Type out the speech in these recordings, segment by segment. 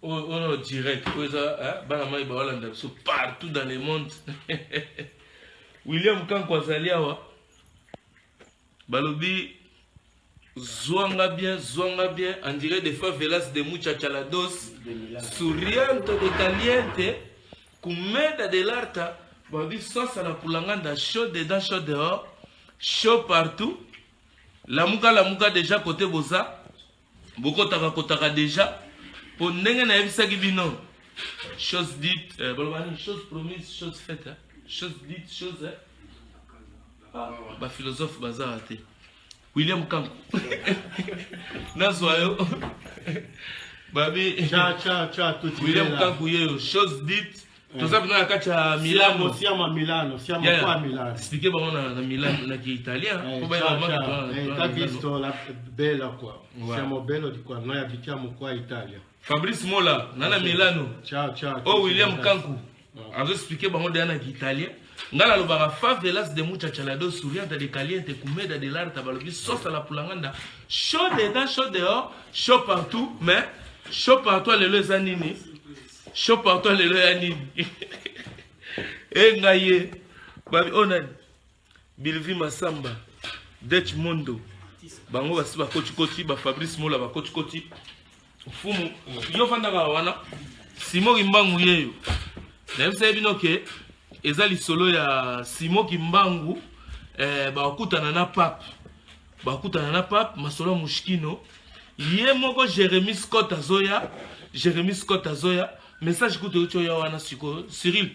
Oyo direct, oyo eza bana mai baolanda biso partout dans le monde. William Kanko azali awa, balobi zwanga bien, zwanga bien, en direct de favelas de muchachalados, suriento de caliente, kumeda de l'arta. Balobi sosa na kulanganda, chaud dedans, chaud dehors, chaud partout. Lamuka, lamuka déjà côté boza bokotaka kotaka déjà, po ndenge nayebisaki bino, chose dite, baloba nini? Chose promise, chose faite, hein? Chose dite, chose, hein? Ah, baphilosophe bazala te. William Kanku, nazwa yo babi. Ciao, ciao, ciao a tutti. William Bella. Kanku yeyo, chose dite, toza mpena na kati ya Milano. Siamo, siamo a Milano, siamo qua a Milano. Explique bango na Milano, na kiitalien. Po bayeba Ciao, maki ciao. toza na T'as Milano. visto la bella qua? Ouais. Siamo bello di qua, noi abitiamo qua in Italia. Fabrice Mola na Milano. Ciao, ciao a O tutti, William ragazzi. Kanku azoexplique bango deya na kiitalien. Ngai nalobaka favelas de muchachalado, souriante de caliente, kumeda de l'arta. Balobi sosa la pulanganda, chaud dedans, chaud dehors, chaud partout. Mais chaud partout lelo eza nini? Chaud partout lelo ya nini? E ngai ye babi oyo nani? Bilvi Masamba, Dech Mondo, bango basi bakotikoti. Bafabrice Mola bakotikoti. Fumu, yo fandaka wana. Simo Kimbangu yeyo, nayebisa ye bino ke eza lisolo ya Simo Kimbangu. Bakutana na pape, bakutana na pape, masolo ya Moschino. Ye moko Jérémy Scott azoya, Jérémy Scott azoya. Message kutu euti oya wana sikoyo. Cyril,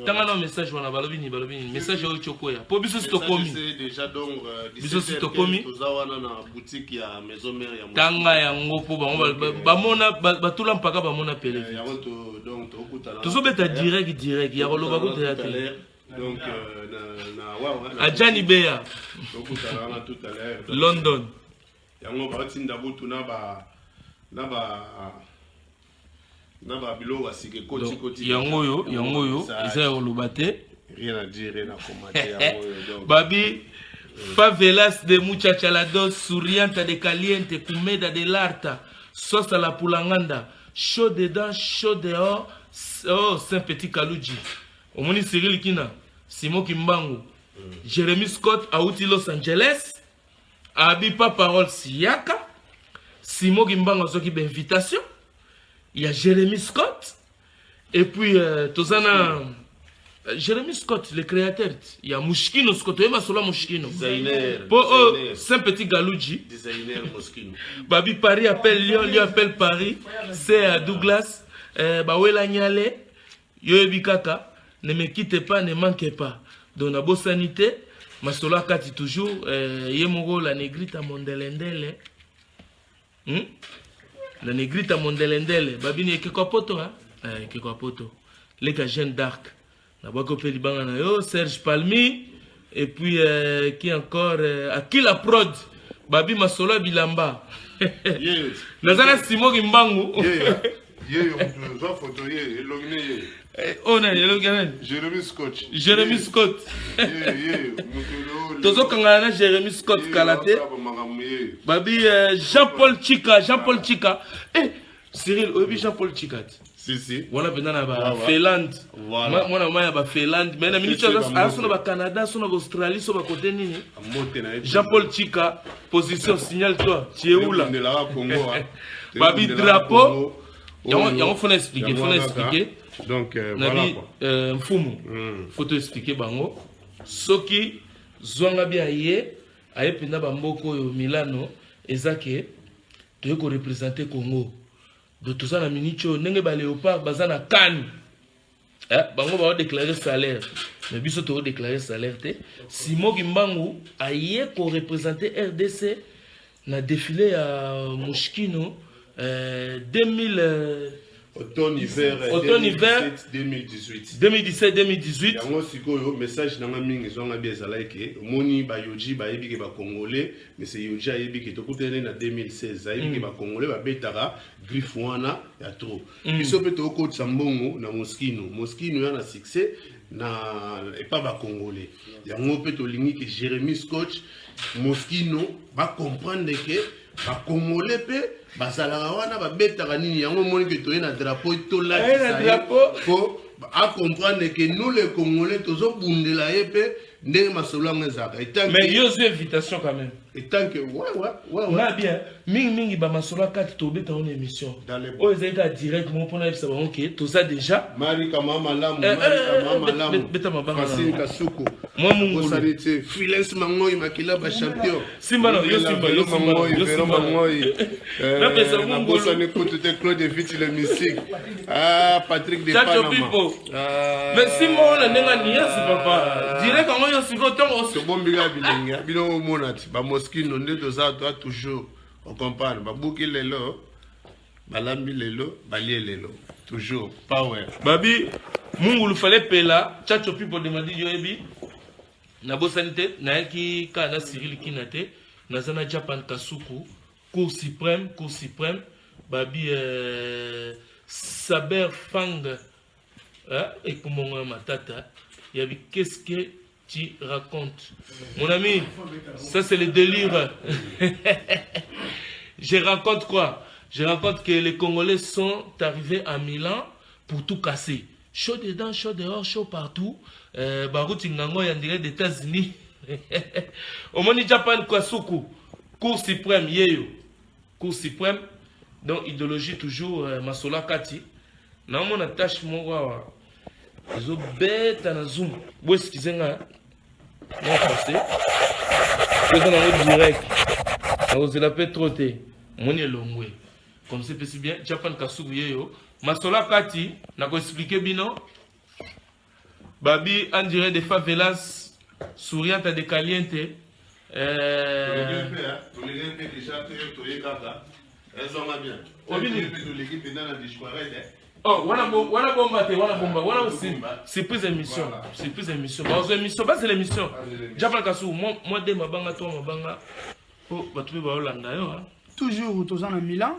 ntanga na message wana. Balobi nini? Balobi nini? Message oyo euti okoya mpo biso si tokomi. C'est déjà donc Biso si 17h15, tokomi. Toza wana na boutique ya maison mère ya Tanga yango mpo bango bamona batula mpaka bamona pele. Yango to donc tokutana. Tozobeta direct, direct ya koloba kuta ya te. Donc na wa na Ajani Beya. Tokutana wana tout à l'heure. Donc, London. Yango baotinda butu na ba biloko ya sika ekoti Donc, koti. Yango oyo, yango oyo eza ya koloba te. Rien à dire, rien à commenter, yango oyo donc. Babi favelas de muchachalados, souriante de caliente, kumeda de l'arta, sosa la pulanganda, chaud dedans, chaud dehors. Oh, saint petit Kaluji, omoni Cyril Kina, Simo Kimbangu, Jérémy Scott auti Los Angeles. Abi pa parole siyaka Simo Kimbangu azwaki bainvitation ya Jérémy Scott. Et puis toza na Jérémy Scott, le créateur ya Moschino Scott. Oyeba solo ya Moschino. Designer. Po oyo Designer. saint petit Galuji. Designer Moschino. Babi Paris appelle Lyon, Lyon appelle Paris, c'est à Douglas. Bawela nyale, yoyebi kaka, ne me quitte pas, ne manque pas. Donc nabosani te, masolo akati toujours, ye moko la negrita mondelendele. La negrita mondelendele, babini ekeko ya poto, hein? Ekeko ya poto. Leka Jeanne d'Arc. Nabwaki mpe libanga na yo, Serge Palmi, et puis qui encore, Akila Prod, babi masolo ya bilamba. Ye. Naza na Simo Kimbangu. Ye ye yo, mutu zwa photo ye, elongi ne ye. Oyo nani? Elongi ya nani? Jérémy Scott. Jérémy Scott. Ye ye mutu oyo. Tozokangana na Jérémy Scott kala te. Makambo ye. Babi Jean-Paul Chika, Jean-Paul Chika. Cyril, oyebi Jean-Paul Chika te? Si si. Wana mpenza na bafinlande. Voilà. Mwana mai ya bafinlande, mais na miniti Ese aza bamoto. so na bacanada, so na baaustralie, so bakote nini. Mbote na ye. Jean-Paul Chika, position, signale toi tu es où là? Tobundelaka Congo, ah. Babi Tobundelaka drapeau. Congo. Oyo, Yango fona expliquer, yango fona wana kaka. expliquer. Donc voilà Nabi quoi. Mfumu, faut to expliquer bango soki zwanga bi aye, aye mpenza bamboka oyo Milano, eza ke toye koreprésenter Congo. Donc toza na miniti oyo ndenge baléopard baza na kane, bango baodéclare salaire, mais biso toodéclare salaire te. Simo Kimbangu aye koreprésenter RDC na défilé ya Moschino 2000 Automne hiver. Automne hiver. 2018. 2017 2018. Yango sikoyo message nanga mingi ezwanga bi ezalaki ke omoni bayoji bayebi ke bacongolais, mais se Yohji ayebi ke tokutani na 2016, ayebi ke bacongolais babetaka griffe wana ya trop. Biso mpe tokotisa mbongo na Moschino. Moschino ya na succès na epa bacongolais. Yango mpe tolingi ke Jérémy Scotch, Moschino bacomprendre ke Bacongolais mpe bazalaka wana, babetaka nini yango. Omoni ke toye na drapeau, Aye na tolatisa ye drapeau. po acomprendre ke nous les Congolais tozobundela ye mpe ndenge masolo yango ezalaka. Mais yo ozwi invitation quand même. Etanke ouais. Nga bien, mingimingi bamasolo akati tobeta ngo na émission. Dans les- Oyo ezali kaka direct moko mpona yebisa bango ke toza déjà. Marika mama malamu. Eh, Marika mama malamu. Beta mabanga Francine na- Kasuku. Mwa mungulu. Osali te Filens Mangoi, makila bachampion. Simba na- yo simba, yo Velo simba na- Mangoi, yo Velo simba na. Mangoi. Napesa mungulu. Nabosani kutu te Claude Viti le mystique, ah, Patrick de Chacho Panama. Pipo. Ah, Mais simba wana ndenge aniasi papa direct yango yo sikoyo ntongo. Tobombika bilenge bino, omona ti bamoskino nde toza, toa toujours ocomprendre. Babuki lelo, balambi lelo, balie lelo, toujours power. Babi mungulu fale pela Chacho Pipo demandi yo yebi. Nabosani te, nayaki kaka na Cyril Kina te, naza na Japan Kasuku, Cour suprême, Cour suprême. Babi Saber Fang, hein, ekumongo ya matata yabi. Qu'est-ce que tu racontes, mon ami? Ça, c'est le délire. Je raconte quoi? Je raconte que les Congolais sont arrivés à Milan pour tout casser. Chaud dedans, chaud dehors, chaud partout. Baruti Ngango ya ndire d'États-Unis. Omoni Japan Kwasuku, Cour suprême yeyo. Cour suprême. Donc idéologie toujours, masola kati. Naomona tâche moko awa. Ezobeta na Zoom. Bo excusez nga. Non français. Toza nango direct. Nakozela mpe trop te. Moni elongwe. Comme c'est epesi bien, Japan Kasuku yeyo. Masola kati, nakoexplike bino. Babi en direct de favelas, souriante de caliente. Toleki mpe déjà, toye kaka, ezonga bien. Obini. Toleki mpenza na disquarete. Oh, wana wana bomba te, wana bomba, wana aussi. Bomba. Surprise émission. Voilà. Surprise émission. Ba émission, ba c'est l'émission. Bazela émission. Japan Kasuku, moi de mabanga to mabanga. Oh, bato pe baolanda yo, hein. Toujours toza na Milan,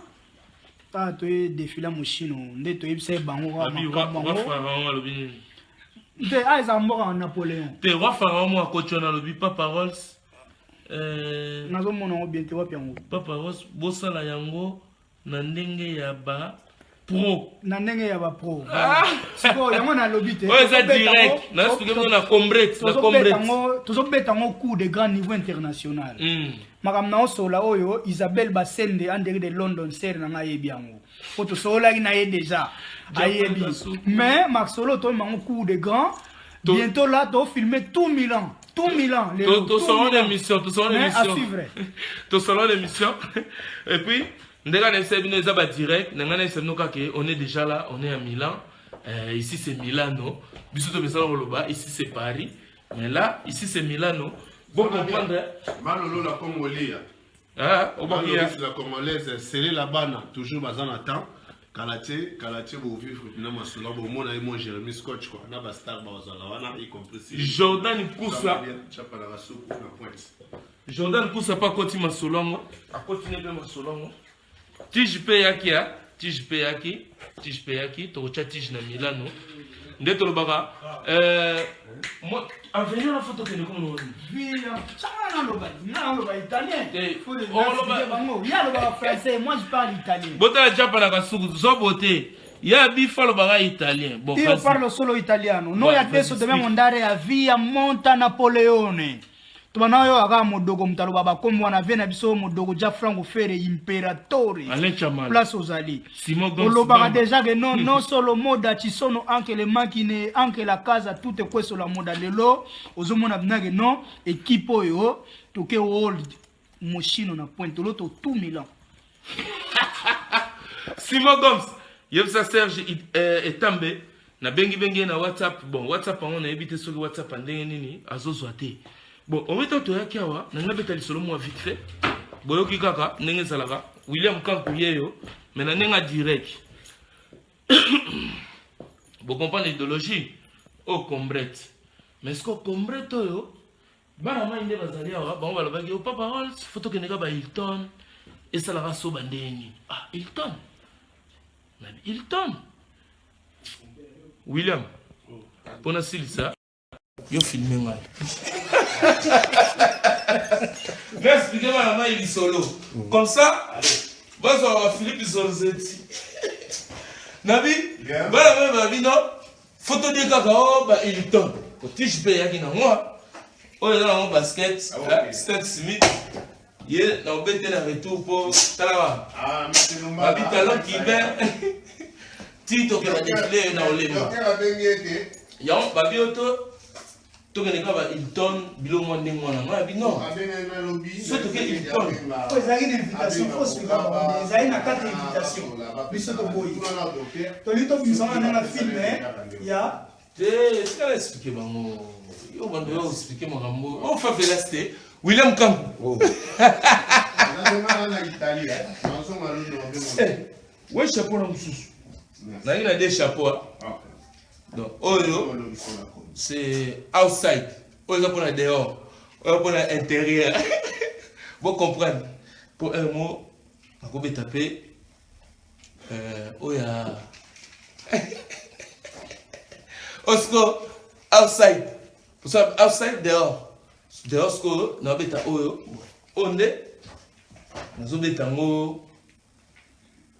kaka toye défila moshino nde toyebisa ye bango kaka Babi makambo roi yango. Pharaon alobi nini? Te, a eza mboka ya Napoléon. Te, roi Pharaon mo akoti wana alobi Papa Rolls. Nazomona yango bien te, wapi yango? Papa Rolls, bosala yango na ndenge ya ba pro. Na ndenge ya bapro. Sikoyo yango nalobi te. Oyo eza Tozobeta direct. yango- Na expliquer bino na combrette, na tozobeta combrette. Tozobeta yango coup de grand niveau international. Makambo na osola oyo, Isabelle Basende anderi de London, sere na ngai, ayebi yango po tosololaki na ye déjà, ayebi. Kasuku. Mais masolo toyemba yango coup de grand. Bientôt là tofilme tout Milan, tout Milan lelo, tout Tosolon Milan. l'émission, tosolon Mais à l'émission. suivre. Tosolon l'émission. Et puis, ndenge na bino eza badirect na ngai, nayebisa bino kaka on est déjà là, on est à Milan. Ici c'est Milano. Biso topesala koloba ici c'est Paris, mais là, ici c'est Milano. Bon, comprendre. Malolo la Congolia. Ah, obaki ya Malolo la Congolaise, sele la bana toujours baza na temps. Kala te, kala te, bovivre na masolo, bomona ye mo Jérémy Scotch quoi, na bastar bazala wana, y compris Jordan Kusa. Chapa na Kasuku na pointe. Jordan Kusa mpe akoti masolo yango, akoti ne mpe masolo yango. Tige mpe eyaki ya tige mpe eyaki, tige mpe eyaki. Tokotya tige na Milano nde tolobaka. Avenir na foto okende komona wani. Chaka naloba, nga naloba italien. Eh, Faut le oloba- bango. Ye alobaka français, moi je parle italien. Botala Japa na Kasuku zobo te ye bifa alobaka italien. Bon, Io vas-y. parlo solo italiano. Noi Vai, adesso vas-y, dobbiamo speak. andare a Via Monta Napoleone. Tobana oyo aka modogo moto aloba bakombo wana ve na biso modogo ja Franco Fere Imperatore. Alain Chamal. Place ozali. Simon Gomes Olobaka Bamba. déjà che non, non solo moda, ci sono anche le macchine, anche la casa, tutte questo la moda lelo. Ozomona bina che non, équipe oyo toke world moshino na pointe loto tout Milan. Simon Gomes yebisa Serge Etambe nabengi-bengi ye na WhatsApp. Bon, WhatsApp yango nayebi te soki WhatsApp ya ndenge nini azozwa te. Bon, omoi ntango toyaki awa na ngai beta lisolo mwa vite fait, boyoki kaka ndenge ezalaka. William Kanku yeyo, mais na ndenge ya direct bocomprendre idéologie oyo combrette. Mais ce combrette oyo, bana mai nde bazali awa, bango balobaki: "O Papa Rolls, fo tokende ka ba Hilton." Esalaka so bandenge nini? Ah, Hilton, nabi Hilton. William, mpo nasilisa yo filme ngai. Na expliquer bana mai lisolo. Comme ça, bazwaka ba Philippe Zorzetti. Nabi, bana mai babi non, photo de kaka o ba Hilton. Otige mpe eyaki na mwa. Oyo eza nango basket, Stan Smith. Ye na obete na retour po tala ba. Babi talon cubain. Ti tokenda défilé na olemba. Yango babi oto tokende kaka ba Hilton biloko mwa ndenge wana ngai abi non so toke Hilton oyo ezalaki na invitation fo suiva bango ezalaki na kati ya invitation biso toboyi tolingi tobimisa wana ndenge film ya te esika na explike bango yo bando yo explike makambo oyo favelas te William Kanku we chapeau na mosusu nayi na de chapeau donc oyo c'est outside oyo eza mpona dehors oyo mpona intérieur bo comprendre mpo un mot nakobeta mpe oyo ya osiko outside outside dehors dehors sikoyo nakobeta oyo oyo nde nazobeta yango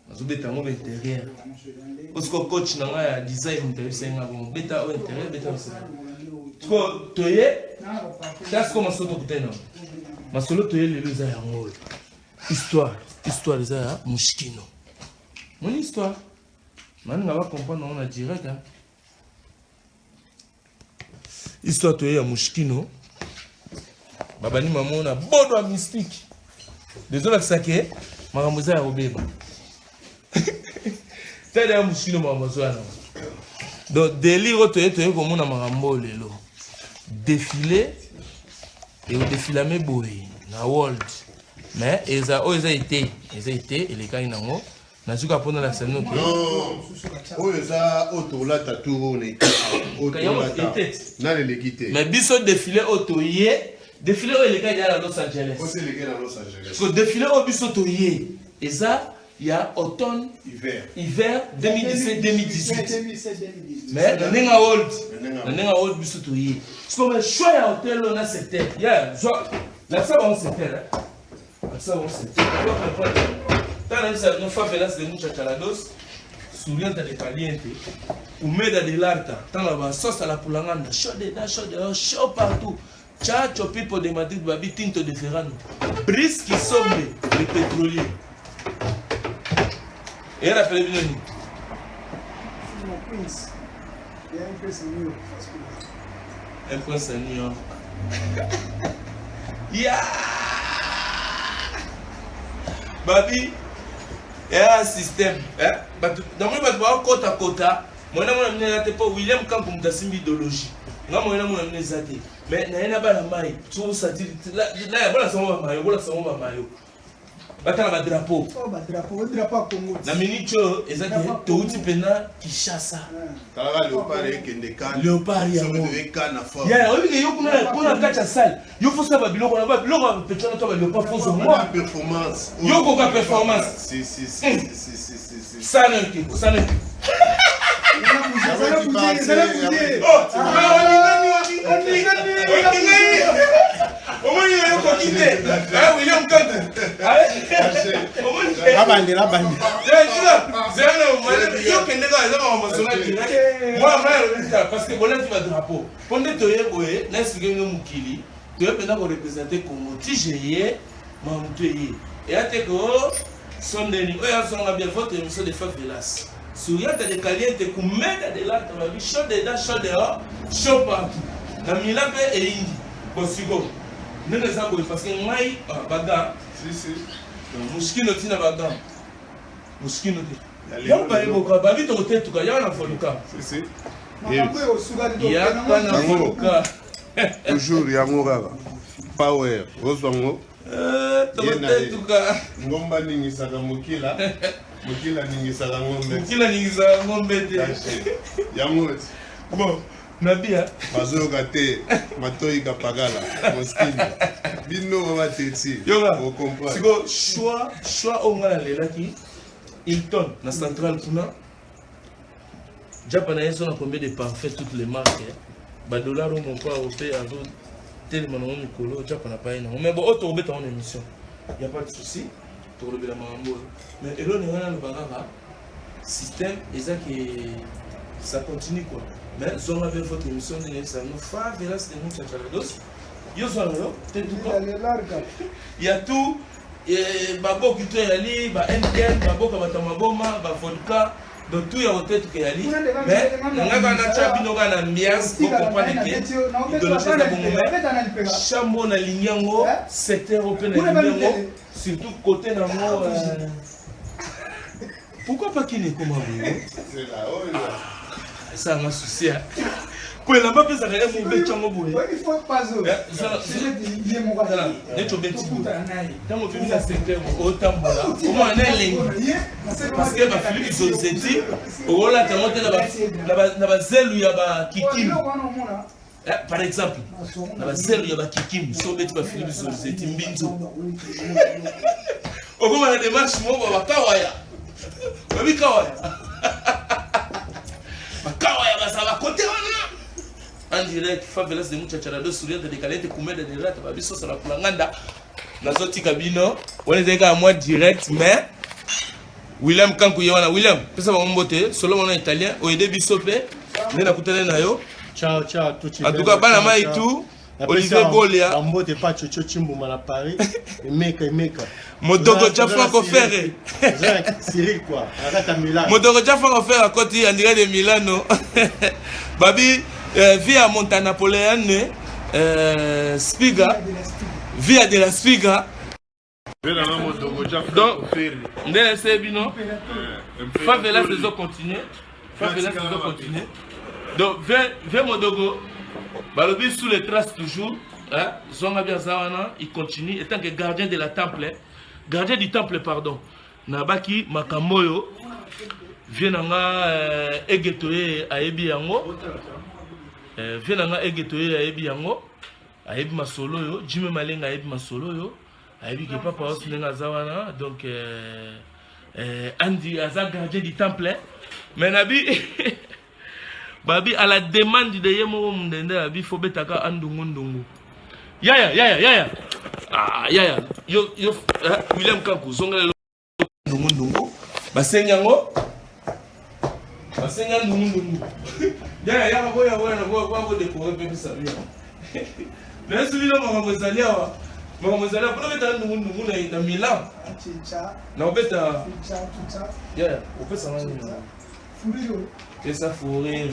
nazobeta yango baintérieur osiko coach na ngai ya design moto ayebisaki ngai bongo beta oyo intérieur beta siko toye ta siko masolo tokutani nango masolo toye lelo eza yango oyo histoire histoire eza ya mushkino moni histoire maninga bacomprendre yango na direct histoire toye ya mushkino babandi mamona bodo ya mystique ezolakisa ke makambo eza ya kobeba tala ya mushkino makambo azoya nango donc délire oyo toye toye komona makambo oyo lelo défilé ekodefilame boye na world mais eza oyo eza ete eza ete elekaki nango nazuka mpona lakisa bino ke oyo eza oyo tolata tour oyo na ete oyo nani eleki te mais biso défilé oyo toye défilé oyo elekaki deja na Los Angeles so défilé oyo biso toye eza ya automne hiver hiver 2017 2018 mais na ndenge ya old na ndenge ya old biso toye siko mais choix ya hotel oyo na secteur ya zwa lakisa bango secteur lakisa bango secteur tala bisa no favelas de muchachalados surienta de caliente humeda de l'arta tala ba sauce à la pulanganda chaud dedans chaud dehors chaud partout Chacho people de Madrid babi tinto de Ferrano Brice Kisombe le pétrolier et rappelez bino nini Prince. Il y a un prince à New York. Un prince à New York. Yeah! Babi, ya système. Eh? Bato, namoni bato bakota kota. Mwana mwana mine eza te mpo William Kanku moto asimbi idéologie. Nga mwana mwana mine eza te. Mais naye na bana mai, tosatili la bola sango ba mayo, bola sango ba mayo. Batala ba drapeau. Oh ba drapeau, drapeau ya Congo. Na minute oyo eza ke touti mpena Kinshasa. Talaka léopard ekende kan. Léopard yango. Soki na forme. Ya, oyebi ke yo kuna kuna kati ya salle, yo fosa ba biloko na ba biloko ya petro na to ba léopard foso moi. Performance. Yo koka performance. Si si si si si si si. Sana ekeko, sana ekeko. Omoni okoki te. William Kanku. Abandela abandela. Yokende kaka eza makambo masolo direct mwana mai alobi tala parce que bolati badrapeau mpo nde toye boye na explike bino mokili toye mpenza korepresente Congo tige ye mamutu eye eya te ko sondeni oyo azonga bien votre émission de favelas souriante de caliente kumeda de l'arte babi chaud dedans chaud dehors chaud partout na Milan mpe eyindi bon sikoyo ndenge eza boye parce que ngai baga moskino ntina baga moskino te yango bayeboka babi tokotetuka yaka na voluka yaka na voluka toujours yango kaka power ozwa ngo tokotetuka ngomba aningisaka mokila mokila aningisaka ngombe mokila aningisaka ngombe te yango bon nabia bazoyoka te matoi kapakala moskini bino bateti yoka siko choix choix oyo ngai nalelaki Hilton na centrale kuna japa na ye so na combien de parfait toutes les marques badollar oyo moko aope azo Telema nango mikolo japa na pai nango. Mais bon, oyo tokobeta ngo na émission. Y a pas de souci. Tokolobela makambo oyo. Mais eloko na ngai naloba kaka système eza ke ça continue quoi. Mais zonga bien votre émission ndenge nayebisa yango favelas de muchachalados. Yo zwa na yo te tout cas. Il y a tout eh, baboki to eyali ba NKN baboka bato ya maboma ba vodka donc tout ya kotetuka eyali mais na ngai kaka natya bino kaka na ambiance bocomprendre ke idéologie eza bongo mais chambre nalingi yango secteur oyo mpe nalingi yango surtout côté nango euh, pourquoi pas kini ekoma boye esalanga souci po elamba mpe ezalaka ye mobeti yango boye neti obeti boye ntango obimi na secteur otambola omona na elengi parce que bafilipe zozeti okolata yango te na bazelu ya bakikimi par exemple na bazelu ya bakikimi so obeti bafilipe zozeti mbinzo okoma na démarche moko bakawaya babi kawaya bakawaya bazala bakote wana en direct favelas de muchacharado souriante de caliente kumede de rata babisosa na kulanganda nazotika bino wana ezali kaka mwa direct mais william kanku ye wana william pesa bango mbote solo wana italien oyede biso mpe nde nakutani na yo Ciao, ciao, tutti. En tout cas, bana mai tout. Olivier Bolia. Bambote pa Chocho Chimbuma na Paris. Emeka, Emeka. Motoko Jaffa Ferre. Cyril quoi. Akata Milan. Motoko Jaffa Ferre akoti en direct de Milano. Babi euh, via Montanapoleone euh, Spiga. Via della Spiga. Donc, nde ese bino favelas ezo continuer favelas ezo continuer donc ve modogo balobi sous les traces toujours hein? Zonga bi aza wana il continue étant que gardien de la temple gardien du temple pardon nabaki makambo oyo vie na nga euh, egeto ye ayebi yango euh, vie na nga egeto ye ayebi yango ayebi masolo oyo jime malenga ayebi masolo oyo ayebi ke papa osi ndenge aza wana donc euh, euh, andi aza gardien du temple hein. Mais nabi babi à la demande de ye moko mundende abi fo betaka andungundungu yaya yaya yaya ah, yaya yo, yo eh, william kanku zonga lelo ndungundungu basengi yango basengi ya ndungundungu yaya yaka boya boya na boya bodekore mpe bisa bino nayesu bino makambo ezali awa makambo ezali awa mpona obeta ndungundungu na milan na obeta yaya opesa nga nini eza fourrure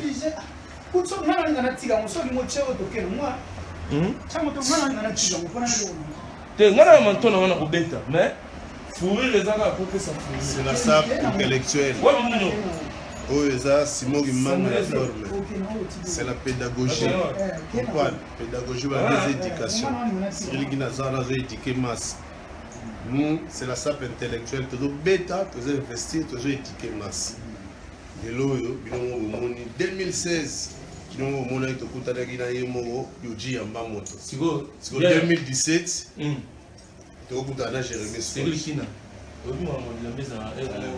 te ngai na manto na wana kobeta mais fourrure eza kaka kopesa fourrure. C'est la sape intellectuelle. Oyo eza Simon Kimbangu ya forme. C'est la pédagogie. Comprendre? Pédagogie ba des éducation. Cyril Gina aza wana azo éduquer masse. Nous, c'est la sape intellectuelle. Tozo beta, tozo investir, tozo éduquer masse. Lelo oyo bino moko bomoni 2016 bino moko bomonaki tokutanaki na ye moko Yoji Yamba Moto. Sikoyo Sikoyo 2017 tokokutana na Jérémie Cyril Scott. Kina oyebi makambo bilamba ezala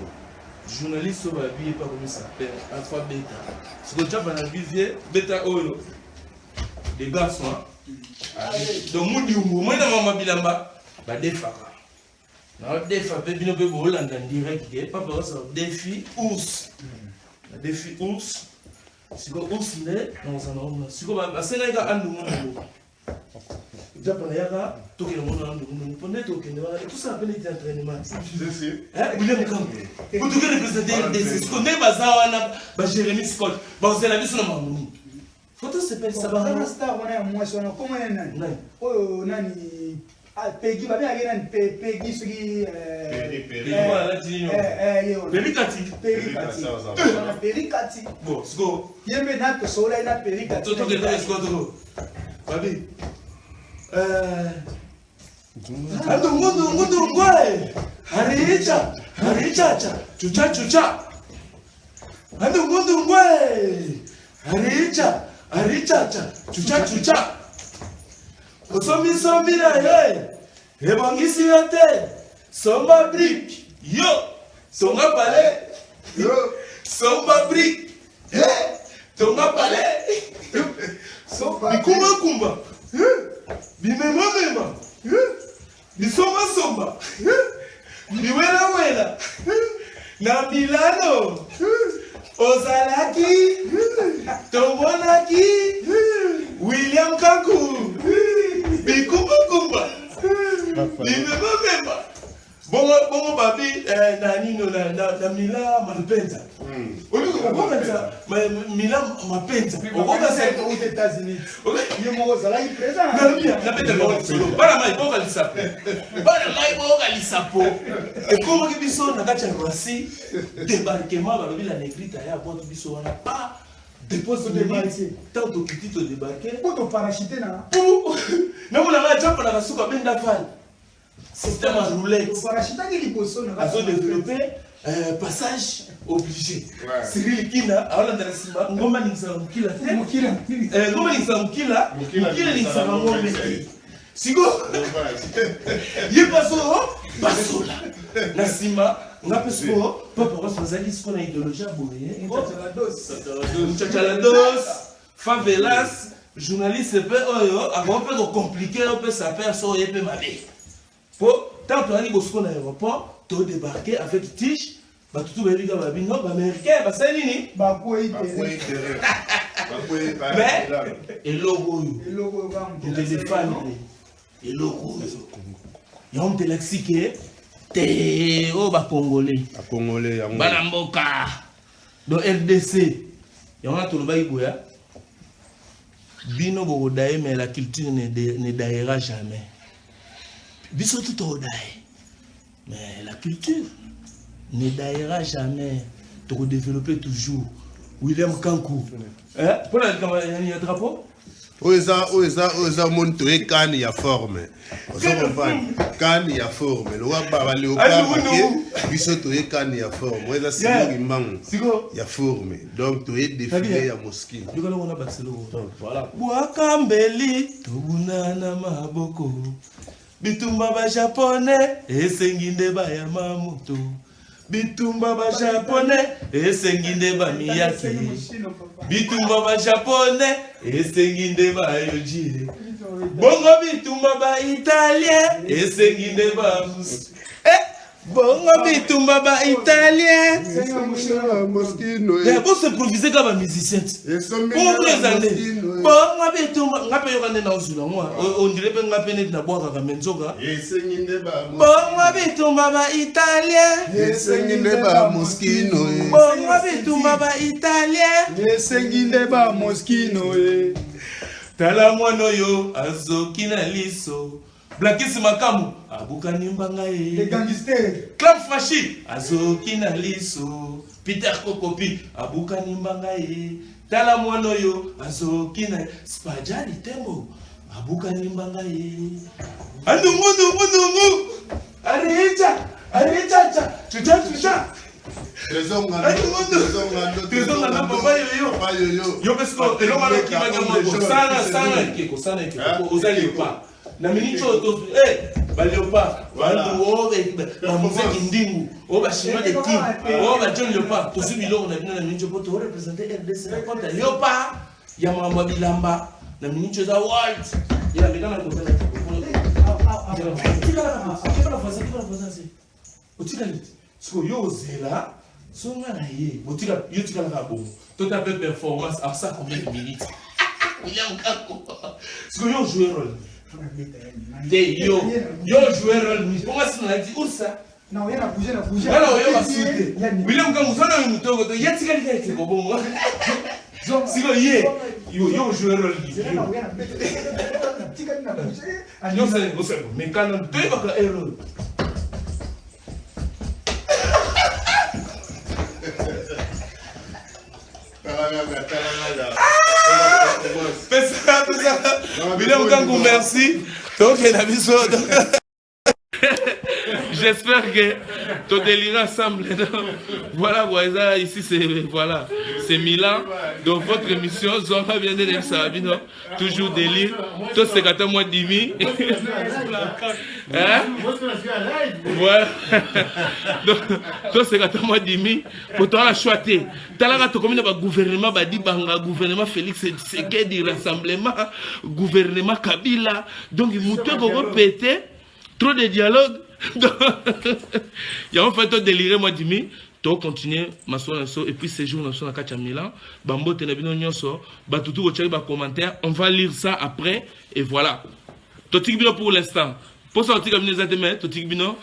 journaliste oyo babi ye mpe akomisa pere afa beta sikoyo japa na bivie beta oyo de garçon donc mudiumbu omoni na mama bilamba badefaka naodefa mpe bino mpe boolanda direct ke papa osa defi ours na defi ours sikoyo ours nde nakozala naomona sikoyo basengaki kaka andungu nango japa nayaka tokende mona andungu nango mpo nde tokende wana etosala mpe neti entraînement william kambo po toke représente rdc sikoyo nde baza wana ba jérémi scott bakozela biso na mamungu Photo sepelisa bango. Baza star wana ya mwasi wana kombo na nani? Nani? Oyo nani? Ah, Peggy babengaki ye nani? Peggy soki eh, Peggy, Peggy. eh, Wana alati nini? eh, eh, ye wana. Peggy Kati. Peggy Kati. Wana Peggy Kati. Bon, sikoyo Ye mpe na tosololaki na Peggy Kati. tokende toke sikoyo toko. Babi. Eh. Andungundungundungwe. Haricha, harichacha, chucha chucha. Andungundungwe. Haricha, harichacha, chucha chucha. Osomisomi na ye. Ebongisi yo te. Somba brique. Yo. Tonga palais. Yo. Somba brique. Eh. Tonga palais. Somba Bikumba kumba. Eh. Bimemamema, bisombasomba, biwelawela na Milano ozalaki, tomonaki William Kanku, bikumbakumba, bimemamema. Bongo bongo babi eh, na nino na, na, na Mila Mapenza. Okokanisa Mila Mapenza. Okokanisa aux États-Unis. Ye moko ozalaki présent. Nabeta bango lisolo. Bana mai boyoka lisapo. Bana mai boyoka lisapo. Ekomaki biso na kati ya Roissy débarquement balobi la negrita ya abwaki biso wana pa dépose Todébarquer. Ntango tokiti todébarquer. Po toparachute na. Namonaka ajapanaka suka benda vale. Système ya roulette. Toparachutaki liboso na. Azo développer passage obligé. Ouais. Cyril Kina aolanda na nsima ngomba aningisaka mokila te. Mokila. Ngomba aningisaka mokila, Mokila mokila aningisaka aningisaka ngombe ngombe te. Siko ye baso basola na nsima nga mpe sikoyo papa baso bazali sikoyo na idéologie ya boye. Muchachalados, favelas, journaliste mpe oyo akoki mpe kocompliquer yo mpe saper so oye mpe mabe. Po ntango toyaki bosiko na aéroport todébarquer avec tige bato tu bayebi kaka babi no baaméricain basali nini Bakwei Bakwei terrain. terrain. Bakwei ba- mais Milano. eloko oyo Eloko oyo kaka moto todefendre eloko oyo yango moto elakisi ke te oyo bacongolais Bakongolais yango. bana mboka donc RDC yango wana tolobaki boya bino bokodaye mais la culture ne dayera jamais. Biso tu tokodaye mais la culture ne dayera jamais, tokodévelopper toujours. William Kanku mpona likambo ya drapeau. Oyo eza omoni toye kane ya forme, ozo comprendre, kane ya forme lokola baléopard bake, biso toye kane ya forme. Oyo eza Simon Kimbangu Siko ya forme, donc toye défilé ya Moskino. Likolo wana bakiselo. Voilà. Bwaka mbeli tobuna na maboko bitumba bajaponais esengi nde bayama moto bitumba bajaponais esengi nde bamiyaki bitumba bajaponais esengi nde bayoji bongo bitumba baitalien esengi nde ba bongo bitumba baitalien. Moskino. Bos'improvise kaka bamusicien ti bongo eza nde bongo bitumba nga mpe yoka nde naozula ngo ondire mpe nga mpe neti nabwakaka me nzoka Esengi nde ba bongo bitumba baitalien. Esengi nde ba Moskino. Bongo bitumba baitalien. Esengi nde ba Moskino e. Tala mwana oyo azoki na liso blakisi makambo abukani mbanga Les ye. gangsters. Club Fashi azoki na liso Peter Kokopi abukani mbanga ye. Tala mwana oyo azoki na Spajali Tembo abukani mbanga ye. Andungu ndungu ndungu aricha arichacha chucha chucha. Trésor Ngando. Trésor Ngando, papa yoyo. Papa yoyo. Yo mpe siko eloko wana okimaki yango kosala sala ekeko sala ekeko oza léopard na miniti oyo to baléopard Voilà. bandu oyo bamuzeki ndingu oyo bachinois de team oyo bajohn léopard tozwi biloko na bino na miniti oyo po toreprésente RDC na compte ya léopard ya makambo ya bilamba na miniti oyo eza world ya meka na kotala. Tikala voisin, tikala voisin se otikali te sikoyo yo ozela so nga na ye botika yo tikalaka bongo tota mpe performance asa combien de minutes William Kako sikoyo yo jouer rôle te yo jouer rôle mponga sino nalati ursa. Na oye na bouge na bouge. Nga na oyoka su te William Kangu so na yo motoko to ye tikali kaka ekeko bongo sikoyo ye yo jouer rôle Tikali na bouge. Nyonso mekana toyebaka erreur. Talanganga, talanganga. Pesa pesa William Kangu merci tokenda biso. J'espère que to délire ensemble. Donc, voilà quoi, eza ici c'est voilà, c'est Milan. Donc votre émission Zonga bien de Sabino, toujours délire. To sekata moi dimi. Hein? Voilà. Donc to sekata moi dimi pour toi la choix te. Talaka tokomi na ba gouvernement badi banga gouvernement Félix Tshisekedi rassemblement gouvernement Kabila. Donc mutu ekoko péter trop de dialogue. Yango fait to délire moi dimi to continuer masolo na biso et puis séjour na biso na kati ya Milan. Bambote na bino nyonso, bato tu kotiaki ba commentaire, on va lire ça après et voilà. Totiki bino pour l'instant. Posa totika bino eza te mais totiki bino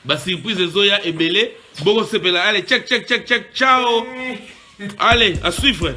ba surprise ezoya ebele bokosepela. Allez, check check check check, ciao. Allez, à suivre.